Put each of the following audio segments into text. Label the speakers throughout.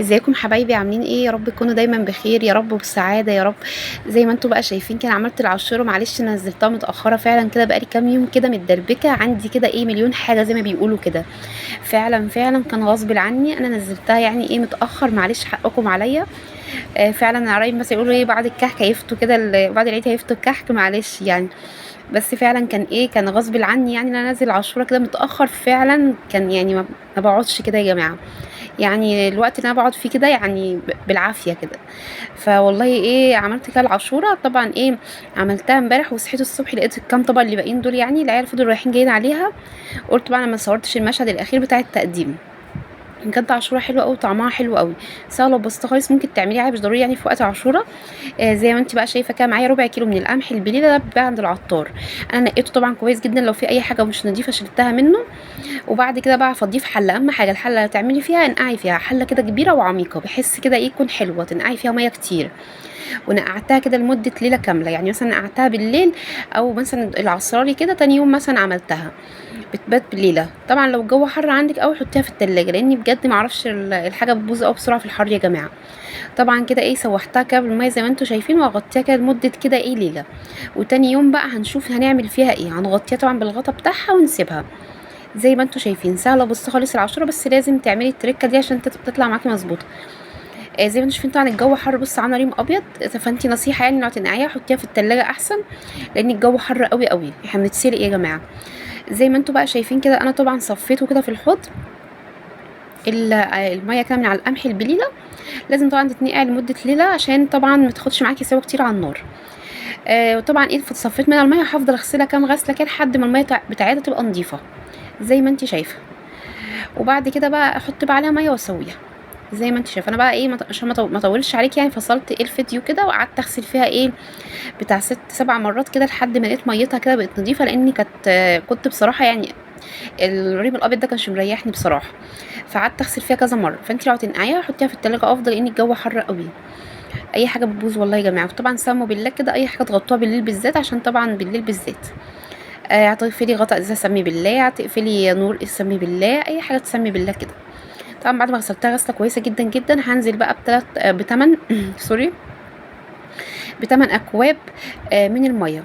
Speaker 1: ازيكم حبايبي؟ عاملين ايه؟ يا رب تكونوا دايما بخير يا رب وبسعاده يا رب. زي ما انتم بقى شايفين كده عملت العشوره، معلش نزلتها متاخرة فعلا كده، بقالي كام يوم كده متدربكه عندي كده ايه مليون حاجة زي ما بيقولوا كده. فعلا فعلا كان غصب عني انا نزلتها يعني ايه متاخر، معلش حقكم عليا. فعلا العرايب مثلا يقولوا ايه بعد الكحك هيفتوا كده، بعد العيد هيفتوا الكحك، معلش يعني. بس فعلا كان ايه، كان غصب عني يعني ان انا انزل عاشوره كده متاخر، فعلا كان يعني ما بقعدش كده يا جماعة، يعني الوقت اللي انا بقعد فيه كده يعني بالعافية كده. فوالله ايه عملت كده العاشوره، طبعا ايه عملتها امبارح وصحيت الصبح لقيت الكام طبق اللي باقيين دول، يعني العيال فضلوا رايحين جايين عليها. قلت بقى انا ما صورتش المشهد الاخير بتاع التقديم. بجد عاشوره حلوة قوي، طعمها حلو قوي، سهلة وبسيطة خالص، ممكن تعمليها عادي مش ضروري يعني في وقت عاشوره. زي ما انت بقى شايفه كده معايا ربع كيلو من القمح البليله ده بيتباع عند العطار، انا نقيته طبعا كويس جدا، لو في اي حاجة مش نظيفة شلتها منه. وبعد كده بقى افضيه في حله، اهم حاجة الحلة اللي تعملي فيها انقعي فيها حله كده كبيرة وعميقه، بحيث كده ايه يكون حلوة تنقعي فيها مية كتير. ونقعتها كده لمدة ليلة كاملة، يعني مثلا نقعتها بالليل او مثلا العصاري كده، تاني يوم مثلا عملتها، بتبات بالليله. طبعا لو الجو حر عندك قوي حطيها في التلاجة، لاني بجد معرفش الحاجة بتبوظ قوي بسرعة في الحر يا جماعة. طبعا كده ايه سوحتها كده بالمية زي ما انتم شايفين، وهغطيها كده لمدة كده ايه ليلة. وتاني يوم بقى هنشوف هنعمل فيها ايه، هنغطيها طبعا بالغطا بتاعها ونسيبها زي ما انتم شايفين. سهلة بص خالص العاشوره، بس لازم تعملي التركة دي عشان تطلع معاكي مظبوطة. زي ما انتم شايفين طبعا الجو حر، بص عامله ريم ابيض، فانتي نصيحة يعني لو تنقعيها حطيها في التلاجة احسن، لان الجو حر قوي قوي، احنا بنتسلق يا جماعة. زي ما انتم بقى شايفين كده انا طبعا صفيته كده في الحوض المية كده من على القمح البليله. لازم طبعا تتنقع لمدة ليلة عشان طبعا ما تاخدش معاكي سوا كتير على النار. وطبعا ايه صفيت منها المية، هفضل اغسلها كام غسله كده لحد ما المية بتاعتها تبقى نظيفة زي ما انت شايفه. وبعد كده بقى احط بقى عليها مية واسويها زي ما انت شايفه. انا بقى ايه عشان ما اطولش عليك يعني، فصلت ايه الفيديو كده وقعدت اغسل فيها ايه بتاع 6 7 مرات كده لحد ما لقيت ميتها كده بقت نظيفة، لاني كنت بصراحة يعني الريم الابيض ده كانش مريحني بصراحة، فقعدت اغسل فيها كذا مرة. فانت لو تنقعيها حطيها في التلاجة افضل، لان الجو حر قوي، اي حاجة بتبوظ والله يا جماعة. وطبعا سموا بالله كده اي حاجة تغطوها بالليل بالذات، عشان طبعا بالليل بالذات هتقفلي غطا ازاز سمي بالله، هتقفلي نور سمي بالله، اي حاجة تسمي بالله كده. طبعا بعد ما غسلتها غسله كويسة جدا جدا، هنزل بقى بتلات، بتمن، سوري، بتمن اكواب، من المية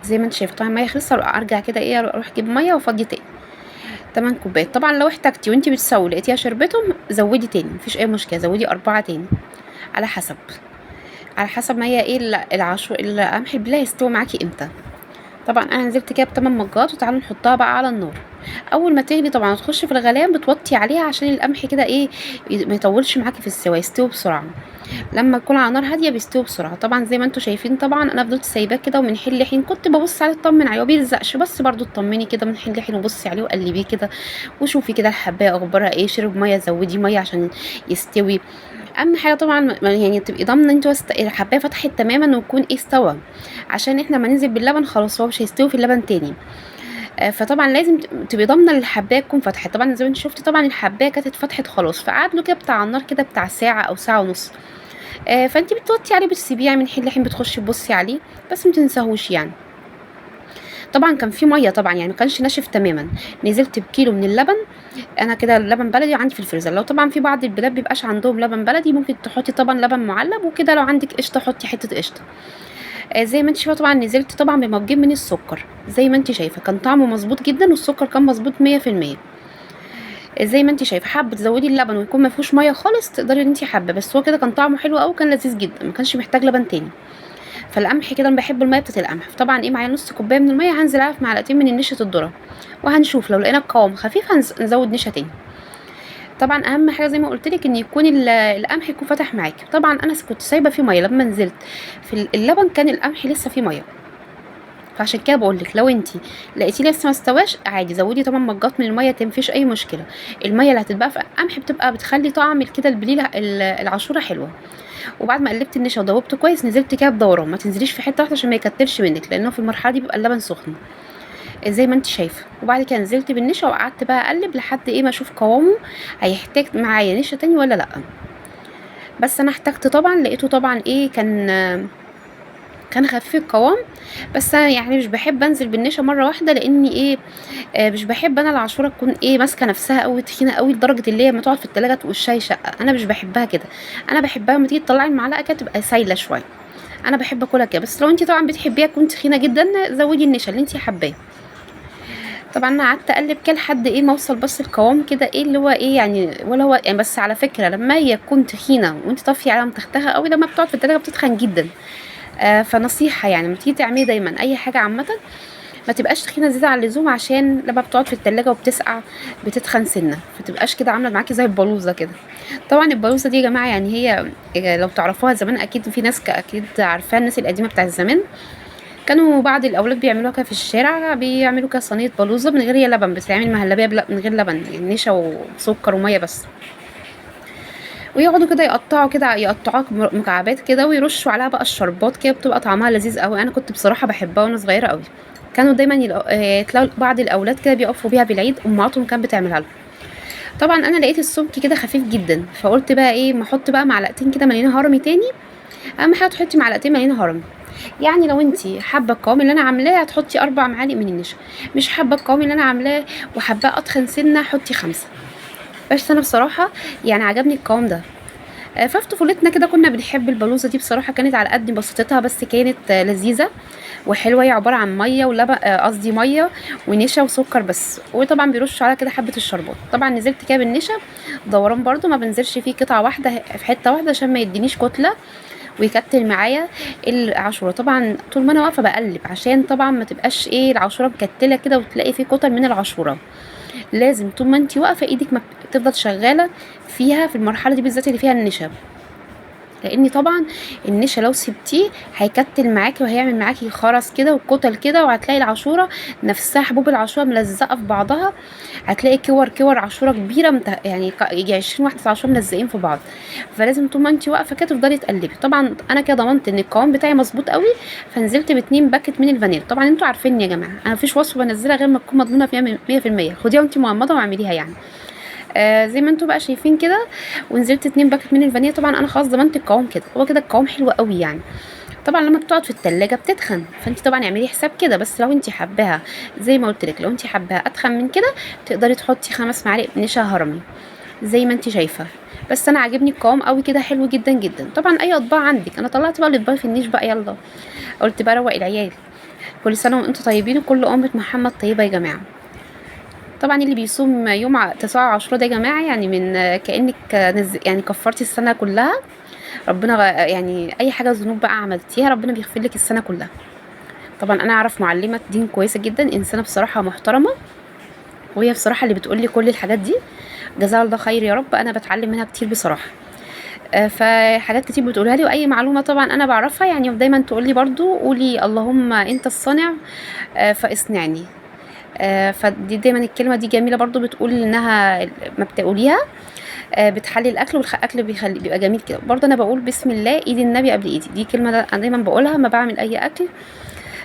Speaker 1: زي ما انت شايفه. طبعا المية خلصت، ارجع كده ايه اروح اجيب مية وافضي تاني 8 كوبايات. طبعا لو احتاجتي وانتي بتسوي لقيتيها شربتهم زودي تاني، مفيش اي مشكلة، زودي 4 تاني على حسب ما هي ايه القمح البليله هيستوي معاكي امتى. طبعا انا نزلت كده بتمن مجات، وتعالوا نحطها بقى على النار. اول ما تغلي طبعا تخش في الغليان، بتوطي عليها عشان القمح كده ايه ما يطولش معاكي في السوا، يستوي بسرعة. لما تكون على نار هادية بيستوي بسرعة. طبعا زي ما انتم شايفين طبعا انا فضلت سايباه كده، ومن حين لحين كنت ببص عليه اطمن عليه، هو بيلزقش بس برده اطمني كده من حين لحين وبصي عليه وقلبيه كده وشوفي كده الحبايه اخبارها ايه، شرب مية زودي مية عشان يستوي. اهم حاجة طبعا يعني تبقي ضامنه انت الحبايه فتحت تماما ويكون ايه استوى، عشان احنا ما ننزل باللبن خلاص هو مش هيستوي في اللبن تاني. فطبعا لازم تبقي ضامنه الحبايه تكون فتحت. طبعا زي ما انت شفتي طبعا الحبايه كانت اتفتحت خلاص، فقعد له كده بتاع النار كده بتاع ساعة او ساعة ونص. فانت بتوطي عليه بتسيبيه يعني من حين لحين بتخشي تبصي عليه، بس ما تنساهوش يعني. طبعا كان في مية طبعا يعني ما كانش ناشف تماما. نزلت بكيلو من اللبن، انا كده اللبن بلدي عندي في الفريزر. لو طبعا في بعض البلاد بيبقاش عندهم لبن بلدي ممكن تحطي طبعا لبن معلب وكده، لو عندك قشطه حطي حتة قشطه. زي ما انت شايفه طبعا نزلت طبعا بمجين من السكر زي ما انت شايفه، كان طعمه مظبوط جدا والسكر كان مظبوط مية في المية. زي ما انت شايفه. حابة تزودي اللبن ويكون ما فيهوش مية خالص تقدري ان انت حابة، بس هو كده كان طعمه حلو قوي وكان لذيذ جدا، ما كانش محتاج لبن تاني. فالقمح كده انا بحب المية بتاعت القمح. طبعا ايه معايا نص كوباية من المية، هنزل عليها في معلقتين من نشا الذرة، وهنشوف لو لقينا القوام خفيف نزود نشا تاني. طبعا اهم حاجة زي ما قلت لك ان يكون القمح يكون فتح معاكي. طبعا انا كنت سايبه فيه مية لما نزلت في اللبن، كان القمح لسه فيه مية، فعشان كده بقول لك لو انت لقيتيه لسه ما استواش عادي زودي طبعا مجات من المية، مفيش اي مشكلة. المية اللي هتتبقى في القمح بتبقى بتخلي طعم كده البليله العاشوره حلوة. وبعد ما قلبت النشا ودوبته كويس نزلت كده بدوران، ما تنزليش في حتة واحدة عشان ما يكتلش منك، لانه في المرحلة دي بيبقى اللبن سخن زي ما انت شايفه. وبعد كده نزلت بالنشا وقعدت بقى اقلب لحد ايه ما اشوف قوامه هيحتاج معايا نشا تاني ولا لا. بس انا احتجت طبعا، لقيته طبعا ايه كان كان خفيف القوام، بس انا يعني مش بحب انزل بالنشا مرة واحدة، لاني ايه مش بحب انا العاشوره تكون ايه ماسكه نفسها قوي، تخينة قوي لدرجة اللي هي لما تقعد في التلاجة وشها يشقق. انا مش بحبها كده، انا بحبها لما تيجي تطلعي المعلقة كده تبقى سايله شوية، انا بحب اكلها كده. بس لو انت طبعا بتحبيها تكون تخينة جدا زودي النشا اللي انت حباه. طبعا انا قعدت اقلب كده لحد ايه ما اوصل بس القوام كده ايه اللي هو ايه يعني، ولا هو يعني. بس على فكرة لما هي تكون تخينة وانت طافية عليها متختخه قوي، لما بتقعد في التلاجة بتتخن جدا. فنصيحه يعني لما تيجي تعملي دايما اي حاجة عامة ما تبقاش تخينة زيادة عن اللزوم، عشان لما بتقعد في التلاجة وبتسقع بتتخن سنة، فتبقاش كده عامله معاكي زي البلوزة كده. طبعا البلوزة دي يا جماعة يعني هي لو تعرفوها زمان اكيد في ناس اكيد عارفاها، الناس القديمة بتاع زمان كانوا بعض الاولاد بيعملوها كده في الشارع، بيعملوا كده صينية بلوزة من غير يا لبن، بتتعمل مهلبية من غير لبن، يعني نشا وسكر ومية بس، ويقعدوا كده يقطعوا كده، يقطعوها مكعبات كده ويرشوا عليها بقى الشربات كده، بتبقى طعمها لذيذ قوي. انا كنت بصراحة بحبها وانا صغيرة قوي. كانوا دايما تلاقوا بعض الاولاد كده بيقفوا بيها بالعيد، امهاتهم كانت بتعملها لهم. طبعا انا لقيت السمك كده خفيف جدا، فقلت بقى ايه ما احط بقى معلقتين كده مليانين هرمي تاني. اهم حاجة تحطي معلقتين مليانين هرمي، يعني لو انتي حابة القوام اللي انا عاملاه هتحطي 4 معالق من النشا، مش حابة القوام اللي انا عاملاه وحباه اتخن سنة حطي 5. بس انا بصراحة يعني عجبني القوام ده. ففي طفولتنا كده كنا بنحب البلوزة دي بصراحة، كانت على قد بساطتها بس كانت لذيذة وحلوه. هي عبارة عن مية ولبن، قصدي مية ونشا وسكر بس، وطبعا بيرشوا على كده حبه الشربات. طبعا نزلت كده بالنشا دوران برده، ما بنزلش فيه قطعه واحدة في حتة واحدة عشان ما يدينيش كتلة ويكتل معايا العاشوره. طبعا طول ما انا واقفة بقلب عشان طبعا ما تبقاش ايه العاشوره مكتله كده وتلاقي فيه كتل من العاشوره. لازم طول ما انتي واقفة ايدك ما تفضل شغالة فيها في المرحلة دي بالذات اللي فيها النشا، لان طبعا النشا لو سبتيه هيكتل معاكي وهيعمل معاكي خرز كده وكتل كده، وهتلاقي العاشوره نفسها حبوب العاشوره ملزقه في بعضها، هتلاقي كور كور عاشوره كبيرة يعني يجي 20 واحدة عاشوره ملزقين في بعض. فلازم طول ما انت واقفة كده تفضلي تقلبي. طبعا انا كده ضمنت ان القوام بتاعي مظبوط قوي، فنزلت ب2 باكت من الفانيليا. طبعا انتوا عارفيني يا جماعة، انا مفيش وصفه بنزلها غير ما تكون مضمونه فيها 100%، خديها وانت مغمضه واعمليها يعني. زي ما انتوا بقى شايفين كده. ونزلت 2 باكت من الفانيليا. طبعا انا خلاص ضمنت القوام كده، هو كده القوام حلو قوي يعني. طبعا لما بتقعد في التلاجة بتتخن، فانت طبعا اعملي حساب كده. بس لو انت حباها زي ما قلت لك، لو انت حباها اتخن من كده تقدري تحطي 5 معالق نشا هرمي زي ما انت شايفه. بس انا عاجبني القوام قوي كده، حلو جدا جدا. طبعا اي اطباق عندك، انا طلعت بقى الاطباق في النيش بقى، يلا قلت بقى روق العيال. كل سنة وانتم طيبين وكل امه محمد طيبة يا جماعة. طبعا اللي بيصوم يوم 9 عاشوراء ده يا جماعة يعني من كانك يعني كفرتي السنة كلها، ربنا يعني اي حاجة ذنوب بقى عملتيها ربنا بيغفر لك السنة كلها. طبعا انا اعرف معلمه دين كويسة جدا، انسانه بصراحة محترمه، وهي بصراحة اللي بتقول لي كل الحاجات دي، جزاها الله خير يا رب. انا بتعلم منها كتير بصراحة، فحاجات كتير بتقولها لي، واي معلومة طبعا انا بعرفها يعني دايما تقول لي برضو قولي اللهم انت الصانع، فاصنعني. فدي دايما الكلمة دي جميلة برضو، بتقول انها ما بتقوليها، بتحلي الاكل، والاكل بيبقى جميل كده. برضو انا بقول بسم الله ايد النبي قبل ايدي، دي كلمة انا دايما بقولها ما بعمل اي اكل،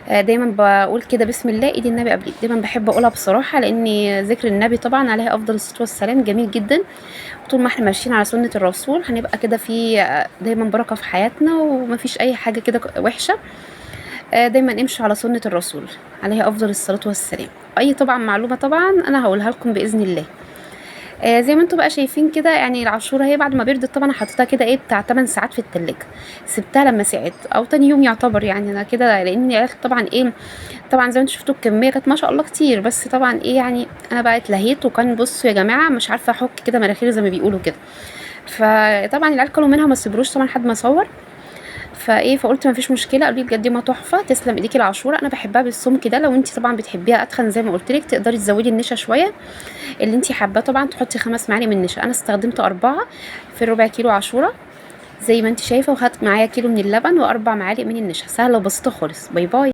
Speaker 1: دايما بقول كده بسم الله ايد النبي قبل ايدي، دايما بحب اقولها بصراحة، لان ذكر النبي طبعا عليه افضل الصلاة والسلام جميل جدا. طول ما احنا ماشيين على سنة الرسول هنبقى كده في، دايما بركة في حياتنا ومفيش اي حاجة كده وحشة. دايما امشوا على سنة الرسول عليه افضل الصلاة والسلام. اي طبعا معلومة طبعا انا هقولها لكم باذن الله. زي ما انتم بقى شايفين كده يعني العاشوره هي بعد ما بردت طبعا حطيتها كده ايه بتاع 8 ساعات في التلاجة، سبتها لما سقعت او تاني يوم يعتبر يعني. انا كده لان العيال طبعا ايه طبعا زي ما انتم شفتوا الكمية كانت ما شاء الله كتير، بس طبعا ايه يعني انا بقى اتلهيت، وكان بصوا يا جماعة مش عارفه احك كده مناخيري زي ما بيقولوا كده. فطبعا العيال كلوا منها ما صبروش طبعا لحد ما اصور، فايه فقلت ما فيش مشكلة. قالوا لي بجد ما تحفة، تسلم ايديكي العاشوره. انا بحبها بالسمك ده، لو انت طبعا بتحبيها اتخن زي ما قلت لك تقدري تزودي النشا شوية اللي انت حباه. طبعا تحطي 5 معالق من النشا، انا استخدمت 4 في الربع كيلو عاشوره زي ما انت شايفه، وخدت معايا كيلو من اللبن و4 معالق من النشا. سهلة وبسيطة خالص. bye bye.